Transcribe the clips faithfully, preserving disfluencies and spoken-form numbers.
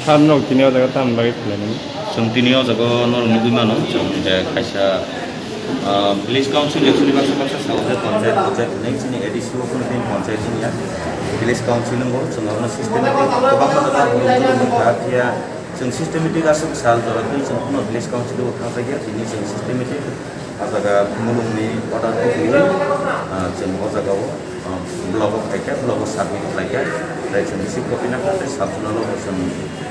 Sir, nok tini o jaga tamni bagwi khlainai? Chwng tini o jaga norok nugwi mano, chwng je kaisa, ah, village council actually baksa baksa sao je panchayat, panchayat hinwi chini A D C o phano tini panchayat wngya. Village council wngo, chwng abono systematic kwbangma jaga borok borok wngkha, phiya chwng systematic aswk sal jora twi chwng phano village council o thangjakya, tini chwng systematic. O jaga mulungni order tubuwi, ah, chwng o jagao, ah, blogo phaikha, blogo submit khlaikha, tei chwng receipt copy nakha, tei sub zonal o bo chwng,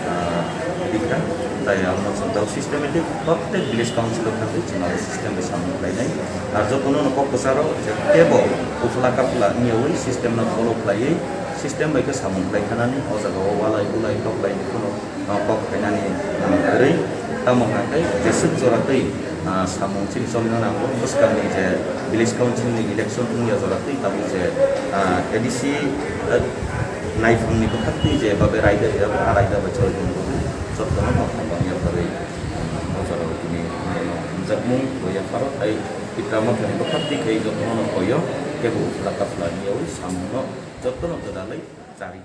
ah, rikha, tei amo chwng tei systematic prottek village council o thangwi chwng abo system bai samung khlainai. Ar jotono no kok kwcharo je teibo uphla kaphla wngyawi system no follow khlaiwi system bai khe samung khlai khanani o jagao walai bulai koklai phano ah, kok khainani, ah, kwrwi. Tamo hwnkhe jeswk jora twi, ah, samung chini cholino nango. Bwskangni je village council ni election wngya jora twi tabuk je, ah, A D C, ah, naiphangni bwkhak twi je babe raida ria, ah, raida bai choli tongo. Jotono no hambai ya pharwi, ah, o jora o tini hamjakmung bo ya pharo tei Tipra Mothani bwkhak twi khe jotono no koyo, kebo uphla kaphla wngyawi samungno jotono gwdalwi chari.